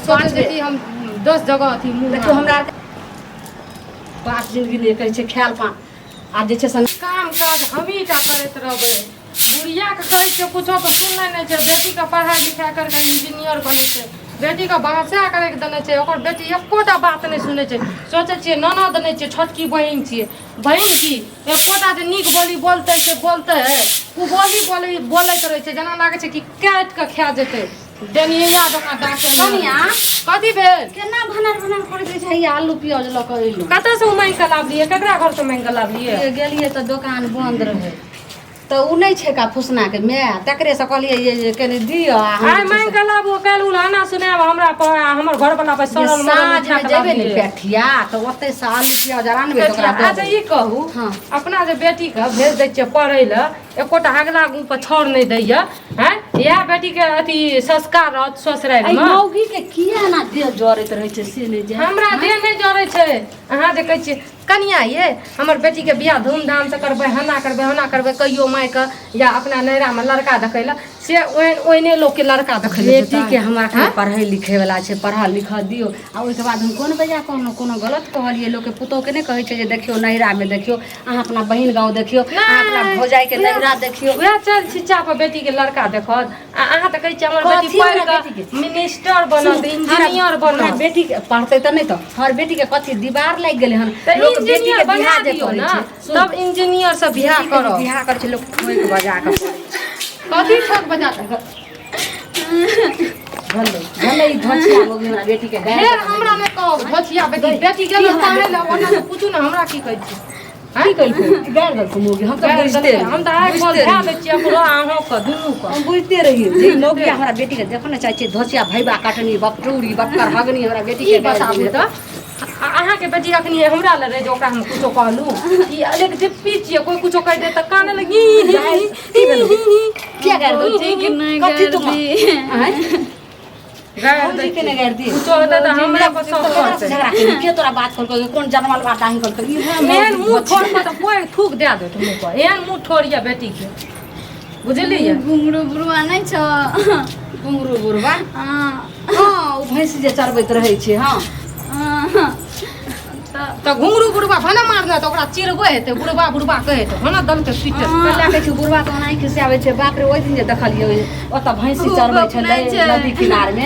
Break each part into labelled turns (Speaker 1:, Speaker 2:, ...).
Speaker 1: सोचै छै कि हम 10 जगह अथी मुँह
Speaker 2: देखियौ हमरा बात जिंदगी नहि कहै छै खायल पान आ जे छै से
Speaker 1: काम काज हमही टा करैत रहबै। बुढ़ियाके कहै छियै कुछो तऽ सुनै नहि छै। बेटीके पढ़ाइ लिखाइ करिके इंजीनियर बनै छै, बेटीके बाँचा करैके देने छै, ओकर बेटी एकोटा बात नहि सुनै छै। सोचै छियै ननद नहि छियै, छोटकी बहिन छियै, बहिन की एकोटा जे नीक बोली बोलतै से बोलतै, ओ बोली बोली बोलैत रहै छै जेना लागै छै कि काटि कऽ खा जेतै। डनिया जकाँ डाँटे।
Speaker 2: कनिया।
Speaker 1: कथी भेल?
Speaker 2: केना भनर भनर करैत रहै छै? हैया आलू प्याज लऽ कऽ अयलहुँ।
Speaker 1: कतऽसँ ओ माँगि कऽ लाबलियै? ककरा घरसँ माँगि कऽ लाबलियै?
Speaker 2: गेलियै तऽ दोकान बन्द रहै, तऽ ओ नहि छै का फुसनाके माय, तकरेसँ कहलियै ये जे कनि दिअ आ हम
Speaker 1: आइ माँगि कऽ लाबू, काल्हि उल्हाना सुनायब हमरा पर आ हमर घरवला पर
Speaker 2: जे
Speaker 1: सड़ल मरल
Speaker 2: साँझमे
Speaker 1: उठा कऽ
Speaker 2: जेबै ने
Speaker 1: लाबलियै।
Speaker 2: पेठिया तऽ ओतहिसँ आलू प्याज आर आनबै तऽ ओकरा दऽ
Speaker 1: अच्छा
Speaker 2: देबै।
Speaker 1: ई कहू,
Speaker 2: हँ।
Speaker 1: अपना जे बेटीके भेज दै छियै पढ़ै लए, एकोटा अगला मुँह पर छाउर नहि दैया। आँय, इएह बेटीके अथी संस्कार रहत
Speaker 2: एहि
Speaker 1: ससुरारिमे?
Speaker 2: मौगीके किया एना देह जरैत रहै छै से नहि जानि।
Speaker 1: हमरा देह नहि जरै छै। अहाँ जे कहै छियै कनिया ये हमर बेटीके बियाह धूमधामसँ करबै, हना करबै, होना करबै, कहियो मायके या अपना नैहरामे लड़का देखै लए, से ओहन ओहने लोकके लड़का देखै लए जेतै।
Speaker 2: बेटीके हमरा एखन पढ़ै लिखैवला छै, पढ़ऽ लिखऽ दियौ। आ ओहिके बाद हम कोन बेजा कहलहुँ? कोनो गलत कहलियै? लोकके पुतोहुके नहि कहै छै जे देखियौ नैहरामे देखियौ, अहाँ अपना बहिन गाँव देखियौ, अहाँ अपना भौजाइके नैहरा देखियौ।
Speaker 1: वएह चल छिच्चा पर बेटीके लड़का देखत आ अहाँ तऽ कहै छियै हमर बेटी
Speaker 2: कथी हमरा
Speaker 1: पढ़ि कऽ
Speaker 2: बेटीके?
Speaker 1: मिनिस्टर बनत, इंजीनियर
Speaker 2: हमरा
Speaker 1: बनत।
Speaker 2: बेटीके पढ़तै तऽ नहि तऽ हमर बेटीके कथी दीवार लागि गेलै हन?
Speaker 1: तऽ
Speaker 2: लोक बेटीके
Speaker 1: इंजीनियर
Speaker 2: बियाह
Speaker 1: बना
Speaker 2: जे
Speaker 1: दियौ
Speaker 2: करै
Speaker 1: ने
Speaker 2: छै सुन,
Speaker 1: तब इंजीनियर से बियाह
Speaker 2: बेटीके जे
Speaker 1: करब।
Speaker 2: बियाह करै छै लोक ठोकि बजा कऽ करै छै।
Speaker 1: कथी ठोक बजा कऽ?
Speaker 2: भेलै भेलै, ई धोछिया मौगी हमरा बेटीके गारि।
Speaker 1: फेर हमरा नहि कहब धोछिया बेटी। बेटी गेल पढ़ै लए, ओना तऽ पूछू ने हमरा की कहै छी?
Speaker 2: की कलको? गारि देलको मौगी? हम तऽ
Speaker 1: गारि
Speaker 2: बुझिते
Speaker 1: देलकै। हम तऽ आइ कल
Speaker 2: बुझिते
Speaker 1: धए
Speaker 2: रहियै।
Speaker 1: दै छियै ओकरो अहूँके दुनूके।
Speaker 2: हम बुझिते रहियै जे ई मौगी हमरा बेटीके देखऽ ने चाहै छै। धोछिया भैबा कटनी बपटूरी बक्कर हगनी हमरा बेटीके
Speaker 1: की
Speaker 2: गारि
Speaker 1: बताबू
Speaker 2: देने।
Speaker 1: तऽ अहाँके बेटी अखनी हमरा लग रहै जे ओकरा हम कुछो कहलहुँ, ई अलेक डिप्पी छियै, कोइ कुछो कहि दे तऽ काने लगी।
Speaker 2: की भेलै? किया गारि देलको?
Speaker 3: ठीक नहि।
Speaker 2: कथी
Speaker 3: गारि
Speaker 2: तुम
Speaker 3: दी।
Speaker 2: आँय?
Speaker 1: गारि दै
Speaker 2: भौजी के नहि गारि दी?
Speaker 1: कुछो हेतै तऽ हमरा पर सब
Speaker 2: ककरा से
Speaker 1: करतै।
Speaker 2: झगड़ा केलही? के तोरा बात कहलकौ? कोन जनमल बात अहीं कहलकौ? ई है
Speaker 1: एहन
Speaker 2: मौगी
Speaker 1: मुँह
Speaker 2: धोछिया।
Speaker 1: ठोर पर तऽ कोइ थूक दए देत मुँह पर, एहन मुँह ठोर यऽ बेटीके, बुझलियै?
Speaker 3: घुंघरू बुढ़वा नहि छौ?
Speaker 2: घुंघरू बुढ़वा?
Speaker 3: हँ।
Speaker 2: हँ, ओ भैंस जे चरबैत रहै छै? हँ।
Speaker 3: हँ, तऽ
Speaker 1: तऽ घुंघरू बुढ़वा भने मारने तऽ ओकरा चिड़बै हेतै, बुढ़वा बुढ़वा कहै हेतै, भने दलके पीटे।
Speaker 2: कल्ला कहै छै बुढ़वा तऽ ओनाही खिसियाबै छै। बाप रे, ओहि दिन जे देखलियै ओतऽ भैंसी
Speaker 3: ओ
Speaker 2: चरबै
Speaker 3: गप
Speaker 2: छलै
Speaker 3: नहि छै।
Speaker 2: नदी किनारमे।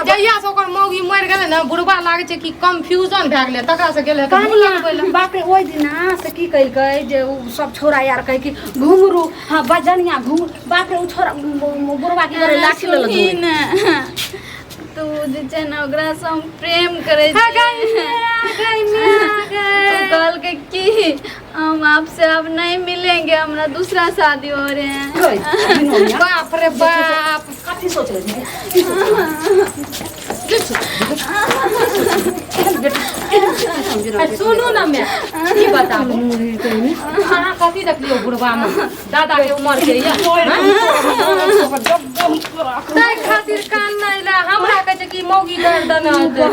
Speaker 1: जहिया से ओकर मौगी मरि गेलै ने, बुढ़वा लागै छै कि कंफ्यूजन भए गेलै, तकरा से गेलै तऽ मुँह लगबै लए।
Speaker 2: बाप रे, ओहि दिना से की केलकै जे उ सब छौड़ा यार कहै कि घुंघरू, हँ बजनिया घुंघरू। बाप रे, उ छौड़ा बुढ़वा की करे, लाठी लऽ
Speaker 3: सुनही
Speaker 2: लऽ
Speaker 3: ने, तऽ ओ जे छै ने ओकरासँ हम प्रेम करै छियै। कहलकै कि हम आपसे अब नहीं मिलेंगे, हमरा दूसरा शादी हो रहे हैं।
Speaker 1: बाप रे बाप।
Speaker 2: कथी सोच रहे छी? की सोच रहे छी?
Speaker 1: सुनू ने मैं की बताबू, अहाँ कथी देखलियौ बुढ़बामे? दादा के उमर के यऽ ताहि खातिर कान नहि लै। हमरा कहै छै कि मौगी गारि देने हेतै।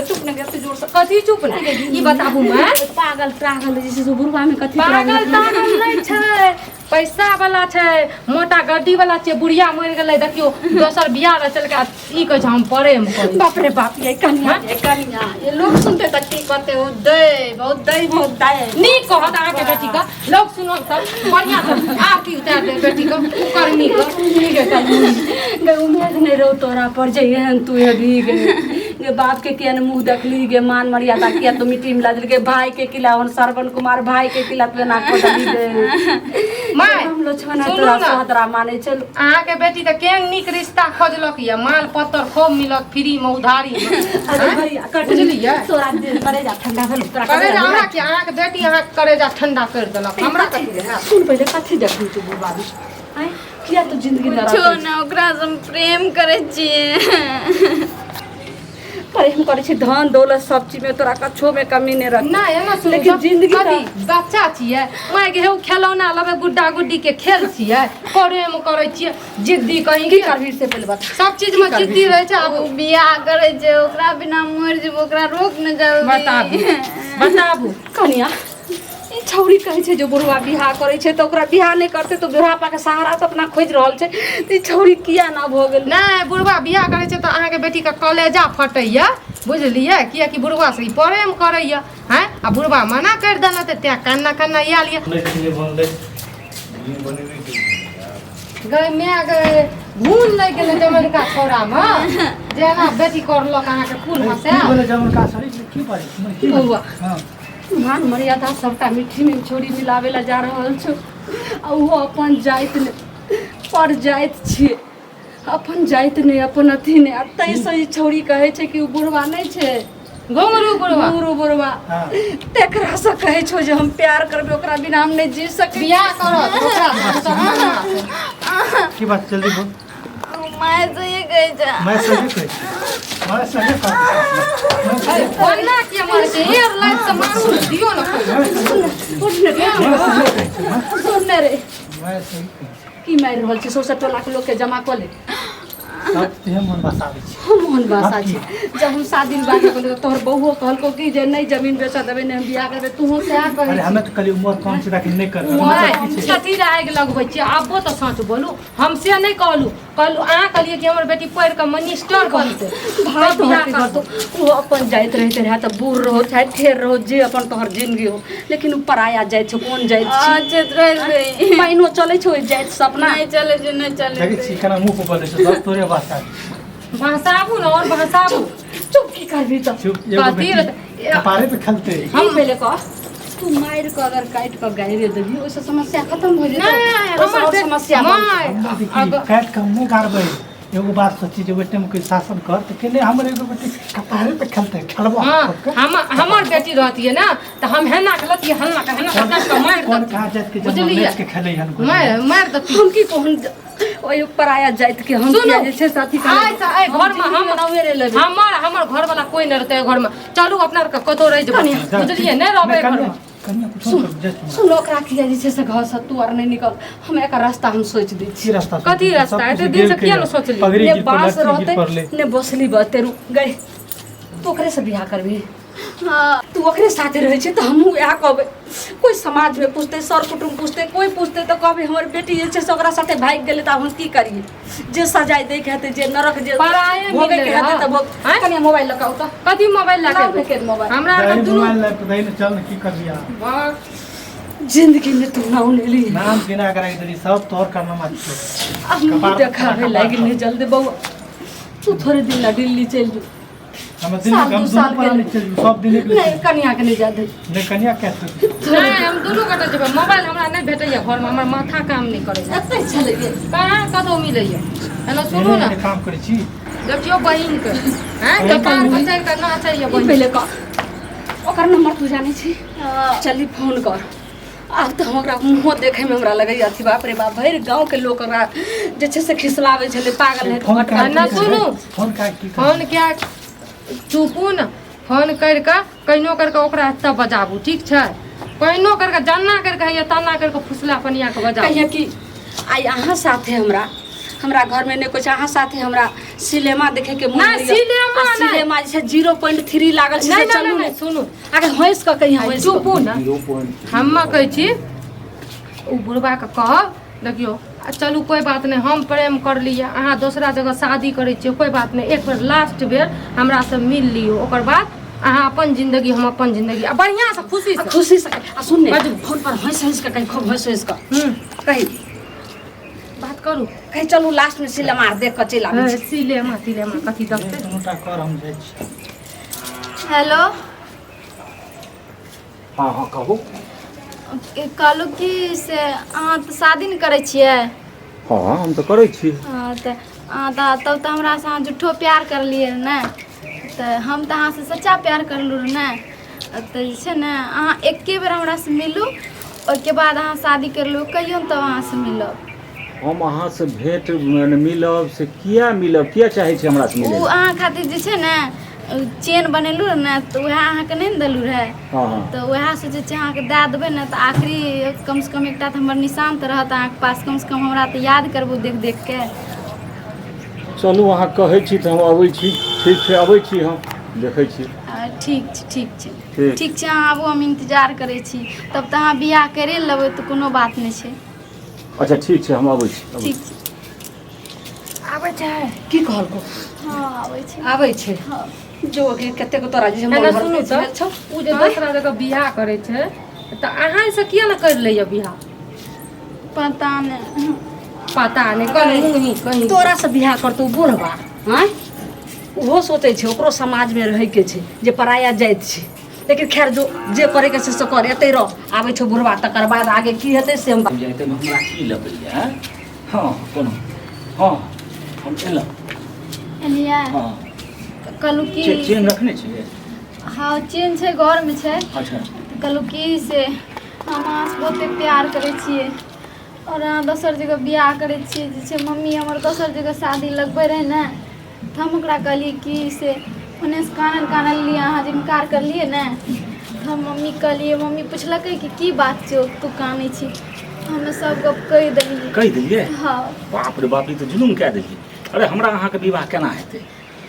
Speaker 2: चुप ने, एते जोर से।
Speaker 1: कथी चुप ने, ई बताबू मैं।
Speaker 2: पागल तागल जे छै से बुढ़वा में कथी तोरा?
Speaker 1: पागल तागल नहि छै, पैसा वाला छै, मोटा गड्डी वाला छै। बुढ़िया मरि गेलै, देखियौ दोसर बियाह रचलकै आ ई कहै छै हम प्रेम करै छी।
Speaker 2: बाप रे बाप, ये कनिया, ये कनिया, ये लोग सुनते तऽ की कहते? ओ दै बहुत दै बहुत दै।
Speaker 1: नीक कहत अहाँके बेटीके लोक सुनत तऽ बढ़िआँ से आरती उतारि देब बेटीके कुकर्मी के।
Speaker 2: गे उम्मीद नहि रहो तोरा पर जे एहन तू हेबही। गे गे बाप के किया ने मुँह देखली? गे मान मर्यादा किया तू मिट्टी मिला देली? गे भाई के किला और श्रवण कुमार भाई के किला तू एना कऽ देली? गे
Speaker 1: माय,
Speaker 2: हम लक्ष्मण
Speaker 1: सुनू
Speaker 2: तोरा
Speaker 1: ने।
Speaker 2: सोहदरा मानै छल।
Speaker 1: अहाँके बेटी तऽ केहन नीक रिश्ता खोजलक यऽ, माल पत्तर खूब मिलत फ्री मे, उधारी मे।
Speaker 2: अरे भैया कट।
Speaker 1: बुझलियै?
Speaker 2: तोरा देह करेजा ठंडा भेल तोरा?
Speaker 1: करेजा हमरा की? अहाँके बेटी अहाँके करेजा ठंडा करि देलक, हमरा कथी हैत?
Speaker 2: सुन पहिले, कथी देखली तू बुढ़बा? आँय, किया तू जिंदगी नरक
Speaker 3: कुछो ने, ओकरासँ हम प्रेम करै छियै।
Speaker 2: प्रेम करै छी, धन दौलत सब चीज में तोरा कछो में कमी नहीं रख।
Speaker 1: नहि एना सुनू
Speaker 2: लेकिन
Speaker 1: तऽ
Speaker 2: जिंदगी तऽ-
Speaker 1: कथी बच्चा छियै माय के? हे खेलौना लेबै, गुड्डा गुड्डी के खेल छियै, प्रेम करै छियै, जिद्दी कहीं
Speaker 2: की करबी से पहिले बता।
Speaker 1: सब चीज में जिद्दी रहै छै आब।
Speaker 3: ओ बियाह करै छै, ओकरा बिना मरि जेबै, ओकरा रोक ने
Speaker 1: बताबू
Speaker 3: जाबी।
Speaker 1: बताबू
Speaker 2: कनिया, ई छौरी कहै छै जे बुढ़वा बियाह करै छै तऽ ओकरा बियाह नहि करतै तऽ बुढ़ापा के सहारा तऽ अपना खोजि रहल छै तऽ ई छौरी किया ना भऽ गेल
Speaker 1: नहि बुढ़वा बियाह करै छै तऽ अहाँके बेटीके कलेजा फटैया बुझलियै कियाकि बुढ़वा से ई प्रेम करैया हैं आ बुढ़वा मना करि देना तऽ तें कन्ना कन्ना आयल यऽ
Speaker 4: बनलै कि नहि बनलै नहि बनेबै कि
Speaker 1: गै माय गै भूल लागि गेलै जमनका छौड़ामे जेना बेटी करलक अहाँके फूल हँसा
Speaker 4: की बोले जमन का सरी की बारे मने की
Speaker 2: बौआ।
Speaker 4: हां
Speaker 2: मान मर्यादा सबटा मिट्टी में छोड़ी मिलावे ला जा रहल छौ आ ओहो अपन जाइत ने पर जाइत छियै अपन जाइत नहि अपन अथी नहि आ ताहिसँ ई छौड़ी कहै छै कि ओ बुढ़वा नहि छै
Speaker 1: घुंघरू बुढ़वा
Speaker 2: घुंघरू बुढ़वा
Speaker 4: हाँ।
Speaker 2: तेकरासँ कहै छौ जे हम प्यार करबै ओकरा बिना हम नहि जी सकै
Speaker 1: बियाह करत ओकरा से।
Speaker 4: की बात जल्दी बोल
Speaker 3: माय से ये कहै छै
Speaker 4: मैं सही कहै छी मैं सही कहै छी
Speaker 1: कोना किया मारै छै एयर लाइट से मारू ने, दियौ ने कोइ।
Speaker 2: उठ ने रे,
Speaker 4: मैं सही कहै छी
Speaker 2: सुन ने रे
Speaker 4: मैं सही कहै छी
Speaker 2: की मारि रहल छी सौंसे टोलाके लोकके जमा कऽ ले
Speaker 4: सब तुहे मन बसाबै छी
Speaker 2: हम मोहन बासा छी जब हम शादी विवाह के बोले तोहर बहुओ कहलको कि जे नहीं जमीन बेच देबै नहीं हम बियाह करबै तूहो सएह कहै
Speaker 4: अरे हमे तऽ कहलियै उमर कम छै ताकि नहि करबै
Speaker 1: नहि,
Speaker 4: मतलब की छै
Speaker 1: कथी लए आगि लगबै छियै आबो तऽ सच बोलू हम से नहि कहलहुँ कहलहुँ अहाँ कहलियै कि हमर बेटी पढ़ि कऽ मिनिस्टर बनतै
Speaker 2: भाई
Speaker 1: तब बियाह
Speaker 2: तोहर के घर
Speaker 1: करतौ।
Speaker 2: तो वो अपन जाइत रहते रहे तऽ बूढ़ रहो चाहे ठेर रहो जे अपन तोहर जिंदगी हो लेकिन ओ पराया जाइत छै कोन जाइत छै
Speaker 3: अच्छा रहि गई
Speaker 2: पाइनो चलै छै ओहि जाइत से अपना
Speaker 3: नहीं चले छै नहीं चले
Speaker 4: देखै छी केना मुँह पर बजै छै सब तोरे वास्ता
Speaker 1: भसाबू ने आओर भसाबू
Speaker 2: चुप की करबी तऽ
Speaker 4: चुप एगो
Speaker 1: कथी
Speaker 4: बेटी
Speaker 1: रहतै?
Speaker 4: कपारे पे खेलतै
Speaker 2: हम पहिले कह तू मारि कऽ अगर काटि कऽ गाड़ि देबही ओहिसँ समस्या खतम भऽ जेतौ
Speaker 1: नहि
Speaker 2: ओहिसँ
Speaker 1: हमर
Speaker 2: आओर समस्या बढ़तौ।
Speaker 1: नहि
Speaker 4: हमरा देखी काटि कऽ हम नहि गाड़बै एगो बात सोची जे ओहि टाइम कोइ शासन कर तऽ केने हमर एगो बेटी कपारे पे खेलतै खेलबो
Speaker 1: हाँ
Speaker 4: सबके
Speaker 1: हम हमर बेटी रहतियै ने तऽ हम हेना के लतियै हन्ना के हेना के दस के मारि
Speaker 4: कोन
Speaker 1: देतियै
Speaker 4: कहाँ जाइत के जन्म
Speaker 1: बुझलियै
Speaker 4: नाचि के खेलै हन कोइ।
Speaker 1: मारि मारि देतियै
Speaker 2: हम की कहूँ ओहि पराया जाइत के हम
Speaker 1: सुनू,
Speaker 2: किया जे छै साथी
Speaker 1: आइ से एहि घरमे हम
Speaker 2: लेबै
Speaker 1: हमर हमर घरवाला कोइ नहि रहतै एहि घरमे चलू अपना आरके कतहु रहि जेबै बुझलियै नहि रहबै
Speaker 4: कनिया
Speaker 1: घरमे
Speaker 4: कनिया कुछो कर जाइत हमरा।
Speaker 2: सुन ओकरा किया जे छै से घर से तू आर नहि निकल हम एकर रास्ता हम सोचि दै छी
Speaker 4: की रास्ता
Speaker 1: कथी
Speaker 4: सोचली?
Speaker 1: रास्ता?
Speaker 4: सब
Speaker 1: एते
Speaker 4: किछु
Speaker 1: दिन से
Speaker 4: गेल
Speaker 1: किया
Speaker 4: के
Speaker 1: ने सोचली?
Speaker 4: पगड़ी
Speaker 2: ने
Speaker 4: गिर पड़लै,
Speaker 2: बाँस
Speaker 4: लड़की गिर
Speaker 2: रहतै
Speaker 4: पड़लै
Speaker 2: ने बसली बहतै रुक गई तू ओकरे से बियाह करबही
Speaker 3: हाँ
Speaker 2: तू ओकरे साथे रहै छै तऽ हमहूँ इएह कहबै कोइ समाजमे पूछतै सर कुटुम्ब पूछतै कोइ पूछतै तऽ कहबै हमर बेटी जे छै से ओकरा साथे भागि गेलै तऽ आब हम की करियै जे सजाय दैके हेतै जे नरक जे
Speaker 1: पराये
Speaker 2: भोगैके
Speaker 1: मिललै
Speaker 2: हेतै तऽ भोग
Speaker 1: आँय?
Speaker 2: कनि मोबाइल लऽ कऽ आउ तऽ
Speaker 1: कथी मोबाइल लए
Speaker 2: लाउ ने
Speaker 1: के
Speaker 2: के मोबाइल
Speaker 1: हमरा आरके
Speaker 4: दही
Speaker 1: दुनू
Speaker 4: मोबाइल लए कऽ दही ने चल ने की करबी अहाँ
Speaker 1: वाह,
Speaker 2: जिंदगीमे तू नाम लेली
Speaker 4: नाम गिना के राखि देली सब तोहर कारनामा छियौ
Speaker 2: आब मुँह
Speaker 4: कपार-
Speaker 2: देखाबे
Speaker 4: कपार
Speaker 2: लागि नहि जल्दी बौआ तू थोड़े दिन ला दिल्ली चलि जो
Speaker 4: हमे दिल्ली
Speaker 2: साल
Speaker 4: हम
Speaker 2: दू
Speaker 4: दुनू
Speaker 2: साल के
Speaker 4: प्राणी चलि जेबै, सब दिन एक
Speaker 2: नहि कनियाके नहि जा दै
Speaker 4: नहि कनिया कए सकै
Speaker 1: नहि हम दुनू गोटे जेबै मोबाइल हमरा नहि भेटैया घरमे हमर माथा काम नहि करैया
Speaker 2: एतै छलैये
Speaker 1: कहाँ कतहु मिलैया एना सुनू ने
Speaker 4: एहने काम करै छी
Speaker 1: देखियौ बहिनके हैं कपार पर चढ़ि कऽ नाचैया
Speaker 2: ई
Speaker 1: बहिन
Speaker 2: पहिले कह ओकर नंबर तू जानै छी चली फोन कर आब तऽ हम ओकरा मुँहो देखैमे हमरा लगैया अथी बाप रे बाप भरि गाँवके लोक ओकरा जे छै से खिसलाबै छलै पागल है
Speaker 4: फोन
Speaker 2: भटकल
Speaker 1: ना सुनू।
Speaker 4: फोन का की
Speaker 1: फोन क्या चुपू ने फोन करि कऽ कहिनो करि कऽ ओकरा एतऽ बजाबू ठीक छै कहिनो करि कऽ जन्ना करि कऽ हैया तन्ना करि कऽ फुसला पनिया कऽ बजाबू
Speaker 2: कहिया कि आइ अहाँ साथे हमरा हमरा घरमे नहि कोइ छै अहाँ साथे हमरा सिनेमा देखैके मन
Speaker 1: नहि,
Speaker 2: होइए।
Speaker 1: सिनेमा
Speaker 2: आ
Speaker 1: नहि।
Speaker 2: सिनेमा जे छै 0.3 लागल छै
Speaker 1: नहि
Speaker 2: से
Speaker 1: नहि
Speaker 2: चलू
Speaker 1: नहि
Speaker 2: ने
Speaker 1: सुनू
Speaker 2: अगर हँसि कऽ कहिया हँसि कऽ
Speaker 1: चुपू ने हमे कहै छी ओ बुढ़बाके कहब देखियौ आ चलू कोइ बात नहि हम प्रेम करलियै अहाँ दोसरा जगह शादी करै छियै कोइ बात नहि एक बेर लास्ट बेर हमरासँ मिल लियौ ओकर बाद अहाँ अपन जिन्दगी हम अपन जिन्दगी आ बढ़िआँसँ
Speaker 2: आ
Speaker 1: खुशीसँ
Speaker 2: खुशी से आ सुन ने
Speaker 1: बाजू।
Speaker 2: फोन पर हँसि हँसि कऽ कही खूब हँसि हँसि कऽ
Speaker 1: हूँ
Speaker 2: कही
Speaker 1: बात करू
Speaker 2: कही चलू लास्ट में सिनेमा आर देख कऽ चलि आबै छी
Speaker 1: सिलेमा तिलेमा कथी देखतै
Speaker 4: दुनूटा कर हम जाइ छी
Speaker 3: हेलो
Speaker 5: हँ हँ कहू
Speaker 3: कहलहुँ कि से अहाँ तऽ शादी ने करै छियै
Speaker 5: हँ हम तऽ करै छी
Speaker 3: हँ तऽ अहाँ तऽ तब तऽ हमरासँ अहाँ झूठो प्यार करलियै ने तऽ हम तऽ अहाँसँ सच्चा प्यार करलहुँ रहए ने तऽ जे छै ने अहाँ एक्के बेर हमरासँ मिलू ओहिके बाद अहाँ शादी करि लू कहियौ ने तब अहाँसँ मिलब
Speaker 5: हम अहाँसँ भेंट मने मिलब से किया मिलब किया चाहै छी हमरासँ
Speaker 3: ओ
Speaker 5: मिलै लए?
Speaker 3: अहाँ खातिर जे छै ने चेन बनेलहुँ रहए ने तऽ उएह अहाँके नहि ने देलहुँ रहए
Speaker 5: हँ हँ
Speaker 3: तऽ उएह सोचै छियै अहाँके दए देबै ने तऽ आखिरी कमसँ कम एकटा तऽ हमर निशान तऽ रहत अहाँके पास कमसँ कम हमरा तऽ याद करबू देख देख के
Speaker 5: चलू अहाँ कहै छी तऽ हम अबै छी ठीक छै अबै छी हम देखै छी
Speaker 3: ठीक छै, ठीक छै।
Speaker 5: ठीक।
Speaker 3: ठीक छै, अहाँ आबू, हम इंतजार करै छी। तब तऽ अहाँ बियाह करे लेबै तऽ कोनो बात नहि छै।
Speaker 5: अच्छा ठीक छै, हम अबै छी, अबै
Speaker 3: ठीक छै।
Speaker 1: आबै छै।
Speaker 2: की कहलको?
Speaker 3: हँ, आबै छै।
Speaker 2: आबै छै।
Speaker 3: हँ।
Speaker 2: जो कि कतेक तोरा जे छै
Speaker 1: एना
Speaker 2: मोन
Speaker 1: सुनू
Speaker 2: हरकत
Speaker 1: तऽ
Speaker 2: भेल छौ।
Speaker 1: ओ जे दोसरा जगह बियाह करै छै तऽ अहाँ से किया ने करि लैया बियाह?
Speaker 3: पता नहि।
Speaker 1: पता नहि कहीं मुँही कहीं।
Speaker 2: तोरा से बियाह करतौ बुढ़बा? आँय, ओहो सोचै छै ओकरो समाजमे रहैके छै जे पराया जाति छै। लेकिन खैर जो जे करैके छै से कर, एतै रह, आबै छौ बुढ़बा तकर बाद आगे की हेतै से हम
Speaker 5: छी। जाइते हमरा की लगैया? हँ, कोनो हँ, हम एलहुँ।
Speaker 3: एलियै?
Speaker 5: हँ।
Speaker 3: कहलहुँ कि
Speaker 5: चेन रखने छियै?
Speaker 3: हँ, चेन छै, घरमे छै।
Speaker 5: अच्छा।
Speaker 3: कहलहुँ कि से हम अहाँसँ बहुते प्यार करै छियै आओर अहाँ दोसर जगह बियाह करै छियै। जे छै मम्मी हमर दोसर जगह शादी लगबै रहै ने, तऽ हम ओकरा कहलियै कि से ओन्नेसँ कानल कानल लिए, अहाँ जे इनकार करलियै ने, तऽ हम मम्मी कहलियै। मम्मी पुछलकै कि की बात छौ, तू कानै छी? हमे सब गप कहि देलियै।
Speaker 5: कहि देलियै?
Speaker 3: हँ।
Speaker 5: बाप रे बाप, ई तऽ जुलुम कए देलियै। अरे, हमरा अहाँके विवाह केना हेतै?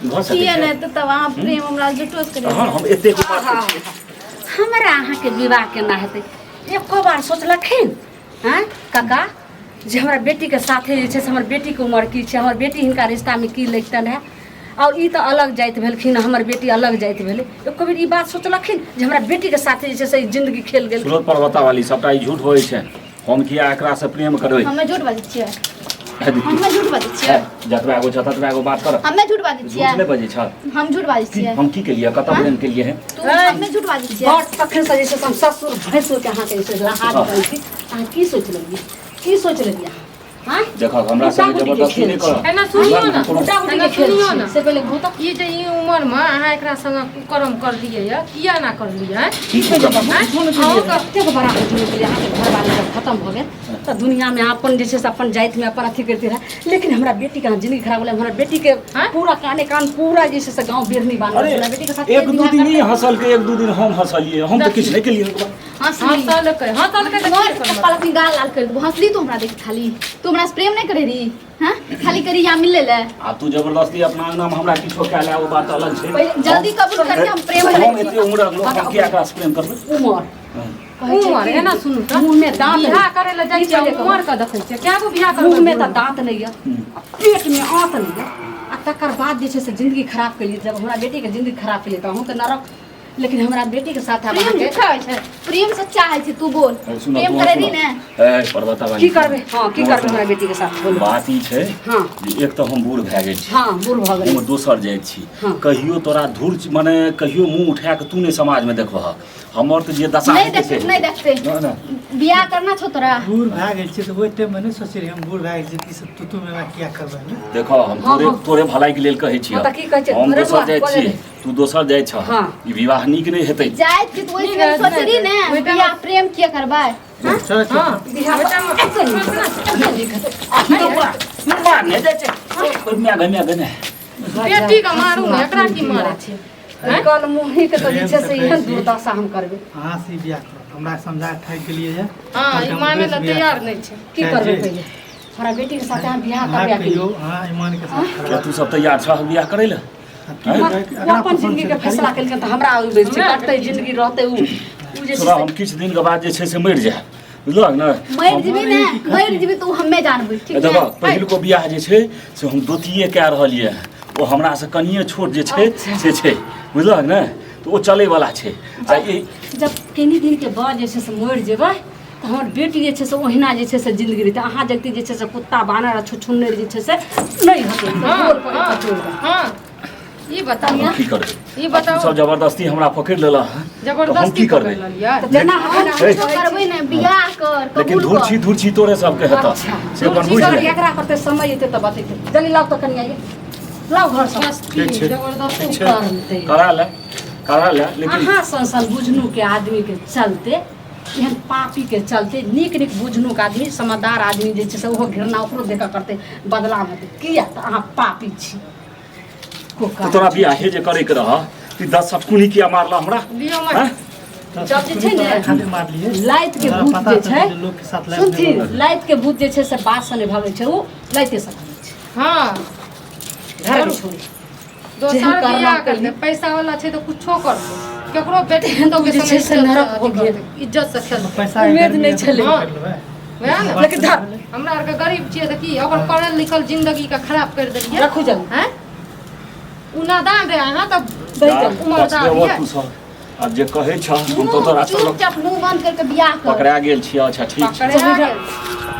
Speaker 5: भऽ सकै
Speaker 3: किए
Speaker 5: छै?
Speaker 3: नहि? तऽ तब अहाँ प्रेम हमरा झूठो से करै?
Speaker 5: हँ, हम एतेक उमर के छियै।
Speaker 2: हमरा अहाँके विवाह केना हेतै, एको बार सोचलखिन आँय काका जे हमरा बेटीके साथे जे छै से हमर बेटीके उमर की छै, हमर बेटी हिनका रिश्तामे की लगितनि रहए? आओर ई तऽ अलग जाति भेलखिन, हमर बेटी अलग जाति भेलै। एको बेर ई बात सोचलखिन जे हमरा बेटीके साथे जे छै से ई जिन्दगी खेल गेल?
Speaker 5: सुरत पर्वता वाली, सबटा ई झूठ होइ छै। हम किया एकरा से प्रेम करबै?
Speaker 3: हमे झूठ बाजै छियै? हमे झूठ बाजै छियै?
Speaker 5: जतबा एगो छ ततबा एगो बात कर।
Speaker 3: हमे झूठ बाजै
Speaker 5: झूठ
Speaker 3: छियै?
Speaker 5: नहि बजै छ।
Speaker 3: हम झूठ बाजै
Speaker 5: की
Speaker 3: छियै?
Speaker 5: हम की केलियै? कतऽ प्रेम केलियै हैं?
Speaker 3: तू हमे झूठ बाजै छियै?
Speaker 2: बड़ तखन से जे छै से हम ससुर भैंसुरके अहाँके जे छै से लहाज करै छी। अहाँ की सोचि लेलियै? की सोचि लेलियै अहाँ? आँय?
Speaker 5: देखो, हमरा संगे
Speaker 2: गुड्डा-गुड्डीके
Speaker 5: जबरदस्ती
Speaker 2: खेल
Speaker 5: नहि
Speaker 2: छै।
Speaker 5: कर।
Speaker 1: एना सुनियो ने।
Speaker 2: गुड्डा गुड्डीके
Speaker 1: एना
Speaker 2: खेल
Speaker 1: सुनियो
Speaker 2: छै।
Speaker 1: ने।
Speaker 2: से पहिले कहू तऽ।
Speaker 1: ई जे ई उमर में अहाँ एकरा संगे कुकर्म करलियै ये, किया ना करलियै आँय?
Speaker 5: की कुकर्म?
Speaker 1: आँय? अहूँके
Speaker 2: कतेक बड़ा होटल गेलै अहाँके घरवाली। जब खतम भऽ गेल तऽ दुनियामे अपन जे छै से अपन जातिमे अपन अथी करते रहए, लेकिन हमरा बेटीके अहाँ जिंदगी खराब भेलै। हमरा बेटीके
Speaker 1: आँय?
Speaker 2: पूरा काने कान पूरा जे छै से गाँव बिरनी बान्हल
Speaker 5: अरे
Speaker 2: छै। हमरा बेटीके साथ
Speaker 5: एक
Speaker 2: के
Speaker 5: दू
Speaker 2: बियाह
Speaker 5: दिन ई
Speaker 2: करतै?
Speaker 5: हँसलकै, एक दू दिन हम हँसलियै। हम तऽ किछु नहि केलियै ओकरा।
Speaker 3: हँसली?
Speaker 1: हँसलकै, हँसलकै तऽ
Speaker 3: मोर
Speaker 1: की करबै?
Speaker 3: कपाल अपनी गाल लाल कर देबो। हँसली तू हमरा देख? खाली तू हमरा से प्रेम नहीं करे रही? हाँ, खाली करी यहाँ मिले ले।
Speaker 5: आब तू जबरदस्ती अपना अंगना में हमरा किछो कए ले, ओ बात अलग छै।
Speaker 3: पहिले जल्दी कबूल करके हम प्रेम करै
Speaker 5: हम
Speaker 3: छी।
Speaker 5: एते उम्रक लोक, हम किया एकरा से प्रेम करबै?
Speaker 2: उमर कहै छै
Speaker 1: उमर
Speaker 2: कि
Speaker 1: एना सुनू तऽ
Speaker 2: मुँहमे दाँत
Speaker 1: बियाह करे लए जाइ
Speaker 2: ई
Speaker 1: छियै
Speaker 2: पहिले कहू।
Speaker 1: उमर के देखै छियै, कए गो बियाह करबै?
Speaker 2: मुँहमे तऽ दाँत नहि यऽ आ पेटमे आँत नहि यऽ, आ तकर बाद जे छै से जिंदगी खराब केलियै। जब हमरा बेटीके जिंदगी खराब केलियै तऽ अहूँके नरक। लेकिन हमरा बेटीके साथ आब
Speaker 3: प्रेम
Speaker 2: अहाँके
Speaker 3: झूठा होइ छै? प्रेम सच्चा होइ छै। तू बोल,
Speaker 5: अरे सुनऽ,
Speaker 3: प्रेम
Speaker 5: तू
Speaker 3: करे
Speaker 5: सुनऽ।
Speaker 3: रही ने?
Speaker 5: ए पर्वता वाली,
Speaker 2: की करबै? हँ, की करबै हमरा बेटीके साथ? बोलू।
Speaker 5: बात ई छै
Speaker 2: हँ।
Speaker 5: जे एक तऽ हम बूढ़ भए गेल छी।
Speaker 2: हँ, बूढ़ भऽ गेलै।
Speaker 5: हम दोसर जाइत छी।
Speaker 2: हँ।
Speaker 5: कहियो तोरा धूर मने कहियो मुँह उठा कऽ तू नहि समाजमे देखबह। हमर तऽ जे दशा
Speaker 3: नहीं
Speaker 5: हेतै से
Speaker 3: देखते, नहीं देखते।
Speaker 5: नहि, नहि।
Speaker 3: बियाह करना छौ तोरा?
Speaker 4: बूढ़ भए गेल छियै तऽ ओहि टाइममे नहि सोचै रहियै हम बूढ़ भए गेल छियै तऽ ई सब तू तू मेरा किया करबै ने।
Speaker 5: देखो, हम
Speaker 2: हँ,
Speaker 5: तोरे
Speaker 2: हँ।
Speaker 5: तोरे भलाइके लेल कहै छियह।
Speaker 2: हँ, तऽ की कहै छै?
Speaker 5: हम
Speaker 2: अरे
Speaker 5: दोसर
Speaker 2: बौआ,
Speaker 5: जाइत
Speaker 2: बोले
Speaker 5: छी,
Speaker 2: ने।
Speaker 5: तू दोसर जाइ छह।
Speaker 2: हँ।
Speaker 5: ई विवाह नीक नहि हेतै।
Speaker 3: जाइत छी तऽ ओहि
Speaker 1: नीक
Speaker 3: समय
Speaker 1: हैत,
Speaker 3: सोचली
Speaker 1: नहि
Speaker 3: ने
Speaker 1: ओहि टाइम-
Speaker 3: बियाह प्रेम किया करबै?
Speaker 4: चल चल।
Speaker 1: हँ,
Speaker 2: बियाह
Speaker 1: ओहि टाइममे
Speaker 2: एते नीक हेतै, एते नीक हेतै।
Speaker 5: नहि जाइ छै, माय गे, माय गे, माय।
Speaker 1: बेटी के मारू ने, एकरा की मारै छै?
Speaker 2: कल मुँही के तऽ जे छै से
Speaker 4: प्रेम से
Speaker 2: एहन
Speaker 4: कहै छी।
Speaker 2: दुर्दशा हम करबै।
Speaker 4: अहाँ से ई बियाह करब, हमरा समझा ठकि गेलियै ये।
Speaker 1: हँ, ई मानै लए तैयार नहि छै।
Speaker 2: की करबै पहिले हमरा बेटीके साथ अहाँ बियाह
Speaker 4: अहाँ
Speaker 2: करबै कि
Speaker 4: कहियौ, अहाँ ईमान के साथ
Speaker 5: क्या
Speaker 4: करबै।
Speaker 5: तू सब तैयार छह बियाह करै लए?
Speaker 4: आब की
Speaker 2: ओ
Speaker 4: करबै? अकरा
Speaker 2: अपन
Speaker 4: पसन्द
Speaker 2: जिंदगी
Speaker 4: छै
Speaker 2: के
Speaker 4: तऽ
Speaker 2: फैसला
Speaker 4: करियौ।
Speaker 2: केलखिन तऽ हमरा ओहि बेर छै
Speaker 1: हमरा
Speaker 2: कटतै जिंदगी रहतै उ उ जे छै
Speaker 5: सुनऽ, हम किछु दिनके बाद जे छै से मरि जायब, बुझलहक ने?
Speaker 3: मरि जेबी ने, मरि जेबी तऽ ओ हमे जानबै, ठीक
Speaker 5: देखो,
Speaker 3: ने?
Speaker 5: पहिलुको बियाह जे छै से हम दोतिये कए रहल यऽ। ओ हमरा से कनिये छोट जे छै से छै, बुझलहक ने? तऽ ओ चलैवला छै आ ई
Speaker 2: जब कनि दिनके बाद जे छै से मरि जेबै तऽ हमर बेटी जे छै से ओहिना जे छै से जिंदगी रहतै। अहाँ जगती जे छै से कुत्ता बानर आ छुछुन्नर जे छै से नहि हेतै।
Speaker 1: हँ,
Speaker 2: गोल पर
Speaker 1: हँ,
Speaker 2: कचोर बा।
Speaker 1: हँ, ई बताउ।
Speaker 5: हम की करबै?
Speaker 1: ई बताउ।
Speaker 5: तू सब जबरदस्ती हमरा पकड़ि लेलह हँ, तऽ हम
Speaker 1: जबरदस्ती
Speaker 5: की करबै?
Speaker 1: पकड़ि लेलियै।
Speaker 2: तऽ जेना हम
Speaker 5: हे,
Speaker 3: कुछो करबै ने, बियाह कर,
Speaker 5: लेकिन
Speaker 3: कबूल
Speaker 5: धूर
Speaker 3: कर।
Speaker 5: छी, धूर छी तोरे सबके हेतह।
Speaker 2: अच्छा।
Speaker 5: से अपन
Speaker 1: धूर छी
Speaker 5: बुझि
Speaker 2: सर
Speaker 5: ले।
Speaker 2: एकरा करते समय एतै तऽ बतेतै। जल्दी लाउ तऽ कनिया ये, लाउ घर सब।
Speaker 1: मस्ती
Speaker 5: ठीक छै।
Speaker 1: जबरदस्ती
Speaker 5: ठीक छै।
Speaker 2: करतै।
Speaker 5: करा ले, करा ले, लेकिन
Speaker 2: अहाँ सन सन बुझनुक के आदमी के चलते, एहन पापी के चलते नीक नीक बुझनुक आदमी, समझदार आदमी जे छै से ओहो घृणा ओकरो देखऽ करतै, बदलाव हेतै। किया तऽ अहाँ पापी छी। कोका
Speaker 5: तऽ तोरा बियाहे जे करैके रह ई 10 सटकुनी किया मारलह हमरा?
Speaker 1: लिअ मार।
Speaker 5: हँ?
Speaker 2: जब जे छै ने,
Speaker 4: खाली मारलियै।
Speaker 2: लाइत के
Speaker 4: हमरा
Speaker 2: भूत
Speaker 4: पता
Speaker 2: जे
Speaker 4: चलल
Speaker 2: छै
Speaker 4: जे लोक के साथ लाइत
Speaker 2: सुनथिन
Speaker 4: नहि।
Speaker 2: लाइत के भूत जे छै से बात से नहि भगै छै, ओ लाइते से भगै छै।
Speaker 1: हँ।
Speaker 2: घर के छोड़ी।
Speaker 1: दोसर
Speaker 2: जेहन कर्मा
Speaker 1: बियाह
Speaker 2: केली।
Speaker 1: करतै, पैसा वाला छै तऽ कुछो करतै। केकरो बेटी
Speaker 2: तेहन
Speaker 1: पुतोह के
Speaker 2: तू जे छै
Speaker 1: संगे
Speaker 2: से
Speaker 1: इज्जत
Speaker 2: नरक
Speaker 1: अथी
Speaker 2: हो गेल।
Speaker 1: करतै, इज्जत से खेलतै।
Speaker 4: पैसा
Speaker 2: उम्मीद नहि छलै।
Speaker 1: हँ। वएह ने।
Speaker 2: लेकिन धर।
Speaker 1: हमरा आरके गरीब छियै तऽ की ओकर पढ़ल लिखल जिंदगी के खराब करि देलियै।
Speaker 2: रखू जल्दी।
Speaker 1: हैं, उ नादान रहे, अहाँ तऽ
Speaker 2: दही जल्दी।
Speaker 1: उमरदार
Speaker 5: बचबेबो
Speaker 1: यऽ।
Speaker 5: तू सब आब जे कहै छह हम तऽ तोरा सब लग
Speaker 3: चुपचाप मुंह बंद करके बियाह कर।
Speaker 5: पकड़ा गेल छियै। अच्छा ठीक छै।
Speaker 1: पकड़ा गेल।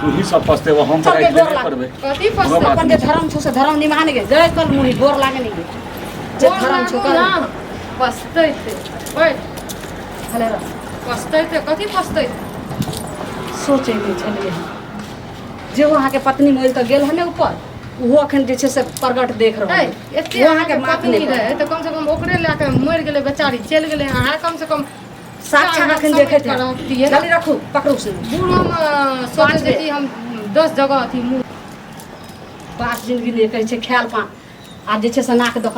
Speaker 5: तू ही सब पछतेबो, हम
Speaker 2: चल
Speaker 5: तऽ
Speaker 2: गे,
Speaker 5: राखि
Speaker 2: गोर
Speaker 5: देबे
Speaker 2: लाग।
Speaker 5: करबै।
Speaker 1: कथी
Speaker 5: कोनो
Speaker 1: पछतेबै?
Speaker 5: बात
Speaker 2: अपन जे धर्म छौ से धर्म निभाने गे। जय कल मुनि गोर लागे नहीं गे, जे
Speaker 1: गोर
Speaker 2: धर्म छौ
Speaker 1: लागू
Speaker 2: कर।
Speaker 1: ना, पछतैते बैठ।
Speaker 2: भले रह।
Speaker 1: पछतैते कथी पछतैते?
Speaker 2: सोचै नहि छलियै हम जे ओ अहाँके पत्नी मरि कऽ गेल हन ऊपर, ओहो अखन जे छै से प्रगट देख रहल
Speaker 1: ए,
Speaker 2: अइ।
Speaker 1: एते
Speaker 2: ओ अहाँके
Speaker 1: अहाँके
Speaker 2: माफ
Speaker 1: पत्नी
Speaker 2: नहि करत।
Speaker 1: रहै तऽ कम से कम ओकरे लए कऽ मरि गेलै बेचारी, चलि गेलै। अहाँ कम से कम
Speaker 2: साक्षात अखन
Speaker 1: समझि
Speaker 2: देखैत
Speaker 1: कऽ
Speaker 2: हैत।
Speaker 1: रहतियै ने।
Speaker 2: जल्दी रखू, पकड़ू से।
Speaker 1: बूढ़ोमे सोचै
Speaker 2: पाँच
Speaker 1: छै
Speaker 2: बेर।
Speaker 1: कि हम 10 जगह अथी मुँह
Speaker 2: बास जिंदगी नहि कहै छै ख्याल पान आ जे छै से नाक दोकान।